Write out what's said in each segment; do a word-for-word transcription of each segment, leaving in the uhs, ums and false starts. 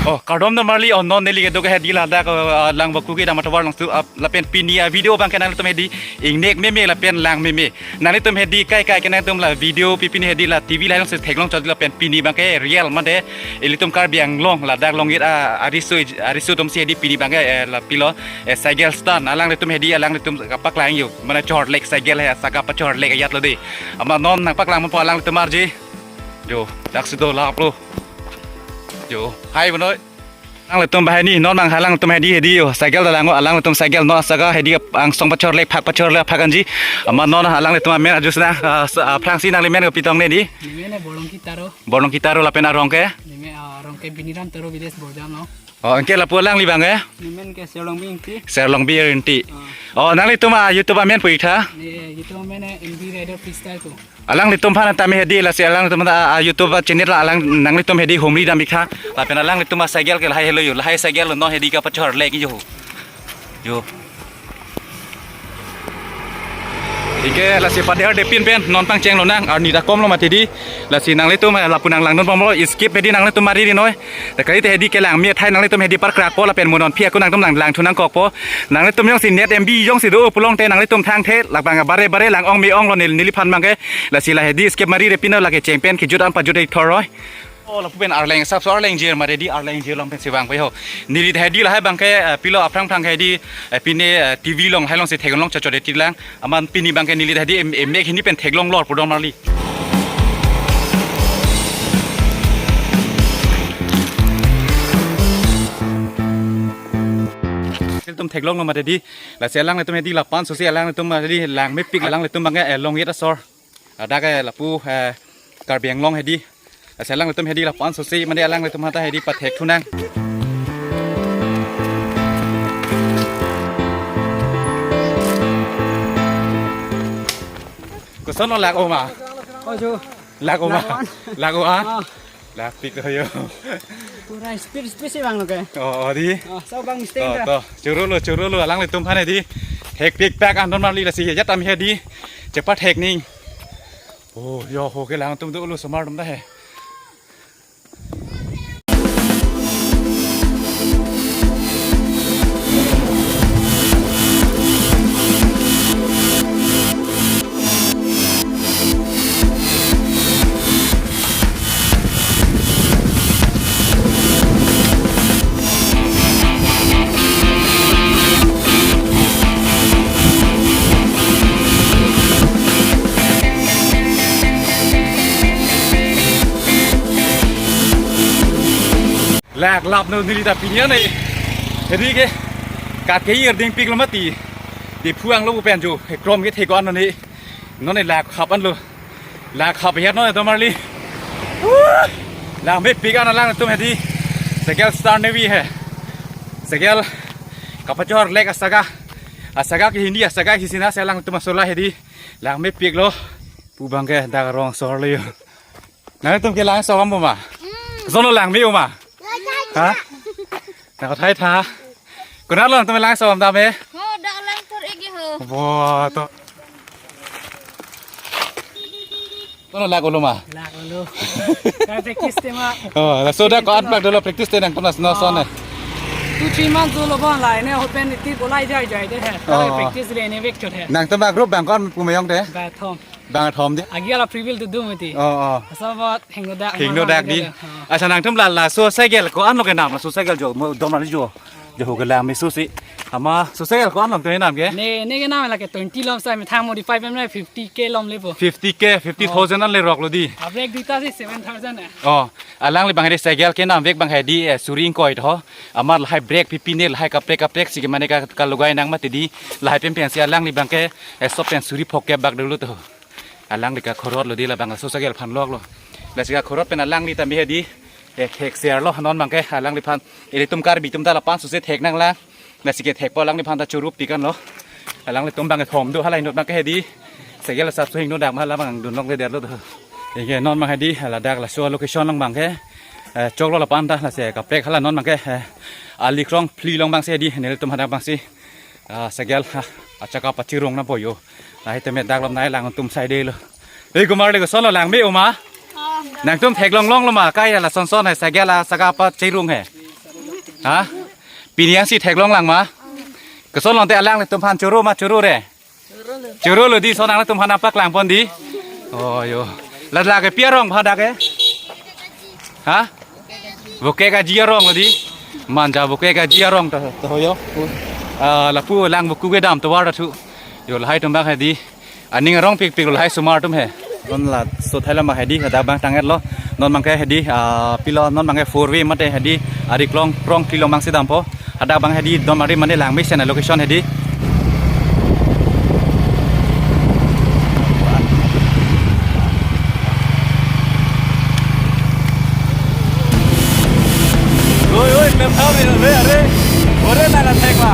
Oh, kardom do marli, oh, non neli kedo ke hedi ladak, uh, Langvoku kedam atovar alongsi, uh, lapen pini avideo abangke nanglitum hedi ingnek meme lapen lang meme. Nanglitum hedi kai kai ke nanglitum la video pi pini hedi la T V lahai alongsi theklong chot lapen pini abangke real mate ilitum Karbi Anglong ladak Longnit, ah, ariso, ariso atumsi hedi pini abangke, eh, la pilo, eh, cycle stunt. Alanglitum hedi alanglitum kapaklang yo. Mane chorlek cycle he, asaka pachorlek ajat lo dei. Amat non nangpaklang mo alanglitum arje. Jo, daksi do lap lo. Jo, hai bonoi. Alanglitum banghini, non abang alanglitum hedi hedi yo. Cycle dalang o, alanglitum cycle non asaka hedi angsong pachorlek phak pachorlek phak anji. Amat non alanglitum amen ajusna, ah, sa-, ah, aphrangsi nangli men kopi tong ne di? Nemen ke Borlongki Taro. Borlongki Taro lapen arong ke? Nemen, ah, arong ke Biniram Taro, village Borjamlo. Oh, anke lapu alangli abang eh? Nemen ke Serlongbi Ingti. Serlongbi Ingti. Ah. Oh, nanglitum a-YouTube amen pu ik tha? Ne, YouTube amen ke M V Rider Freestyle pu. Alanglitum aphan tame hedi lasi alanglitum a, a-YouTube channel la alang nanglitum hedi humri dam ik tha. Lapen alanglitum acycle ke lahai helo yo. Lahai cycle lo non hedi kapachorlek yo. Jo. Anke lasi pader depin pen non pangcheng lonang arni ta kom lo mati di. Lasi nanglitum, eh, lapu nanglangdun bomlo, skip hedi nanglitum mari ri noi. Te kali te hedi kelang methai nanglitum hedi parkrak po lapen mo non aphi ako nangtum lang langthu nangkok po. Nanglitum jongsi net M B jongsi do pulote nanglitum thangthe labang bare bare lang ong me ong lo nel neliphan abangke. Lasi la hedi skip mari depin lo lake cheng pen kejut an pajut ik thor roi. Oh, lapu pen arleng sap so arleng jir mare di arleng jir along pensi vang pai ho. Neli hedi lahai abangke, eh, pilo aphrang phrang hedi, eh, pine, eh, T V along hai alongsi theklong chot chot hedi lang. Amat pini abangke neli hedi em, em mek hini pen theklong lor pu do marli. Tum theklong lo mate di. Lasi alanglitum hedi lapu-an sosi alanglitum hedi lang mepik alanglitum abangke, eh, Longnit asor. Ladak ke lapu, eh, Karbi Anglong hedi. Lasi alanglitum hedi lapu-an sosi mane alanglitum aphan ta hedi pathek thunang. Koson lo lak oma? Oh, jo. Lak oma? Lak on. Lak oma? Ah. Lak pik ho yo. Pura speed, speed si vanglo ke. Oh, oh, di. Oh, so bang mistake. To, to. Choro lo, choro lo, alanglitum aphan hedi. Thek pik pak an don marli lasi ya tam hedi. Chepathek ning. Oh, yo ho ke lang atum dolo osomar atum ta he. Lak lap no neli ta pini an ne. Hedi ke kat ke ir ding pik lo mati. Di phuang lo pen jo. He krom ke thek ko-an ne. Non ne lak hap an lo. Lak hap ya non do marli. Woo! Lang mepik an alangtum hedi. Cycle stunt ne vi he. Cycle kapachorlek asaka. Asaka ke hini asaka ke sina si alangtum asola hedi. Lang mepik lo. Pu abangke dak arong asor lo yo. Nangtum ke lang so kam bo ma? Hmm. Koson lo lang me oma? Lang thai tha. Ha? Nang thai tha. Konat lo nangtum lang so kam dam e? Ho, dak lang thor ik ho. Bo to. Kono lak olo ma? Lak olo. Kai practice te ma. Oh, laso dak ko-an plak dolo practice te nangtum na no son ne. Two three months dolo bon lai ne hopen ti bolai jai jai de he. Kai Oh. Practice le ne vek chot he. Nangtum ba group abang ko-an pu me-ong te? Ba thom. Bang thom di. Agi ala preview tu dum ti. Oh, oh. Asa bot hingno dak. Hingno dak di. Oh. Asa nangtum la laso cycle ko-an lo ke nam laso cycle jo mo dom na jo. Jo ho ke lang me sosi. Ama so cycle ko-an lo te nam ke? Ne, ne ke nam la ke twenty lom sa me thang modify pem na fifty K lom le po. Fifty K, fifty thousand an le rok lo di. A brake duita si seven thousand eh. Oh, alangli abang hedi cycle ke nam vek abang hedi, eh, suri ingkoi tho. Ama lahai brake pi pi ne lahai kaprek kaprek si ke mane ka, ka lugai nang mati di. Lahai pem pen si alangli abang ke, eh, sop pen suri phok ke bak dolo to. Alangli kakhorot lo di labang so cycle aphan lok lo. Lasi kakhorot pen alangli ta me hedi. Eh, khek ser lo non abang ke alangliphan. Ilitum Karbi atum ta lapu-an sosi thek nang lang. Lasi kethek po alangliphan ta choro pik an lo. Alanglitum abang ke thom do halai inut abang ke hedi. Cycle asap so hingno dak ma hala abang dun long le der lo do. Anke non abang hedi ladak laso location along abang ke. Eh, choklo lapu-an ta lasi kaprek hala non abang ke. Eh, ali krong phli along abang si hedi. Nelitum hadak abang si. Ah, cycle, ha, achaka pachirung na po yo. Lahai tame dak lom nai lang atum sai de lo. Ei, kumar le koson lo lang me oma? Oh. Nangtum theklong long lo ma, kai la son son hai cycle la saka pachirung hai. Ha? Pini ansi theklonglang ma? Koson longte alanglitum aphan choro ma choro re? Choro lo di, so nanglitum aphan paklang pon di. Oh yo. Lala ke pi arong pha dak ke? Ha? Bukekaji arong lo di. Manja Bukekaji arong to, to yo. Ah, lapu lang Buku Kedam tovar ta thu. Yo, lahai atum abang hedi. Aning arongpikpik lo lahai osomar atum he. Non laso thailam abang hedi, hadak abang tang-et lo. Non abang ke hedi, ah, pilo, non abang ke four way mate hedi, ari klong prong klilong abang si dampo. Hadak abang hedi, Donmari mane langmesen a location hedi. Oi, oi, mem thau re, re, re. Ore na la thek ba.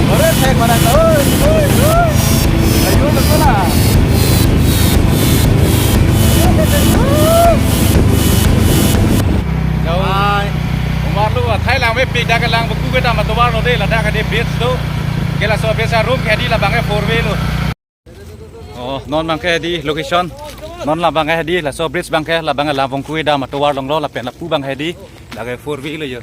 Ore thek ba na, oi, oi, oi. Ayo, na la. Yo. Hai. Omar lo, thailang mepik dak ke lang Buku Kedam atovar lo de, ladak ke de bridge lo. Ke laso bridge arum ke hedi labang ke four way lo. Oh, non abang ke hedi location. Non labang ke hedi, laso bridge abang ke, labang ke lang Buku Kedam atovar along lo, lapen lapu abang ke hedi, lake four way lo yo.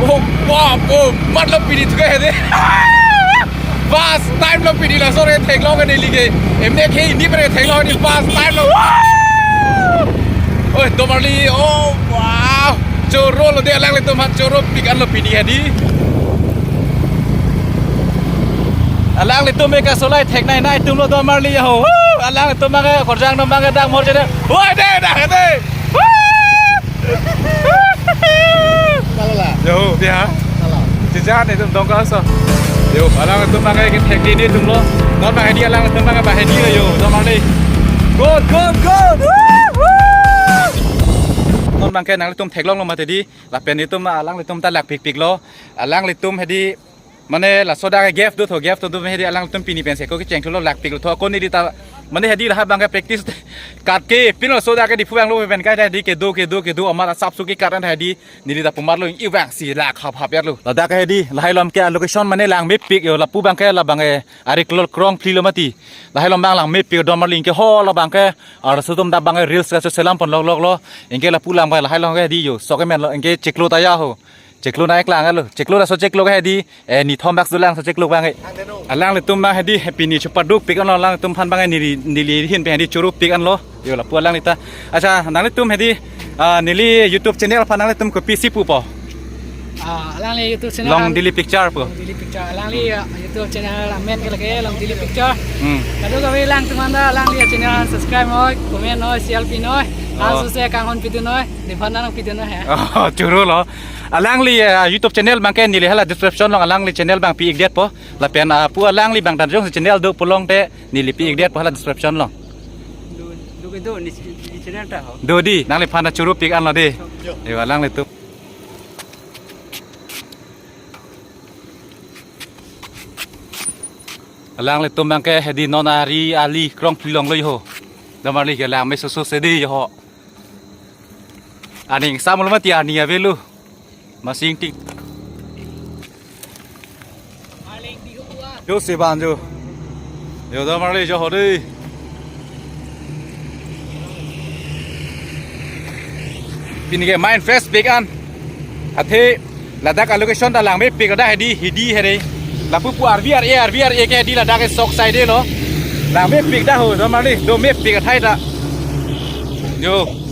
Oh, wow, oh, mat lo pini thu ke de. First time lo pini laso re theklong ke neli ke. Emne ke ini pere theklong ni first time lo. Wow! Oi, Donmarli, oh, wow. Choro lo de alanglitum aphan choro pik an lo pini hedi. Alanglitum ke kasolai theknei nai atum lo Donmarli ho. Woo! Alanglitum abang ke korjang nom abang ke dak mor jene. Woi, de, dak de. Woo! Kalala. Yo, dia. Kalala. Jejan itum dong kaso. Yo, alanglitum abang ke thekji ni atum lo. Non abang hedi alanglitum abang ke abang hedi lo yo, Donmarli. Good, good, good. Woo, woo. Non abang ke nanglitum theklong lo mati di. Lapen itum alanglitum ta lak pikpik lo. Alanglitum hedi Mane laso dak gap do tho, gap do do hedi alangtum pini pensi ako kecheng thulo, lakpiklo tho ako neli ta. Mane hedi lahai abangke practice kat ke pin laso dak ke Diphu abang lo pen kai hedi kedo kedo kedo amat asap suki kat an hedi neli ta pumarlo, ing abangsi lak hap hap yarlo. Ladak hedi lahai along ke location mane langmepik yo, lapu abangke labangke ari klol krong phli lo mati. Lahai along abang langmepik do marli, ingke ho labangke arloso atum dak abangke reels kaselam pon lok lok lo. Ingke lapu abangke lahai along ke hedi yo sok emen lo, ingke chiklo ta ya ho. Chiklo nangklang lo. Chiklo laso chiklo ke hedi, eh, ni thom bak sulang laso chiklo abangke. Alanglitum abang hedi pini chepadukpik anlo, alangtum aphan abangke neli, neli ahin pen hedi chorupik anlo. Yo lapu alangli ta. Accha, nanglitum hedi, ah, neli YouTube channel aphan nanglitum kopisi pupo? Ah, alangli YouTube channel Long Dili Picture pu. Long Dili Picture. Alangli, ah, YouTube channel amen ke lake Long Dili Picture. Hmm. Kadokave alangtum anta alangli channel subscribe noi, comment noi, share pi noi. Oh. Laso se kanghon pidun noi, nephan nangpidun noi he. Oh, choro lo. Alangli, eh, YouTube channel abangke neli hala description along alangli channel abang pi-ikdetpo. Lapen, ah, pu alangli abang ta jongsi channel do pulote neli pi-ikdetpo hala description along. Do, do ke do ni, ni channel ta ho. Do hedi, nangliphan ta chorupik anlo hedi. Yo. Yo, alanglitum. Alanglitum abangke hedi non ari ali krong phli along lo yo ho. Damarli ke langme soso hedi yo ho. Aning samul mati ani avelo. Masing ting. Jo si ban jo. Yo damarli jo ho dei. Pini ke main fresh pik an. Athe ladak location ta langmepik dak hedi hedi hedi. Lapu pu R V R A, R V R A ke hedi ladak ke sok saide lo. Langmepik dak ho damarli, domepik athai ta. Yo.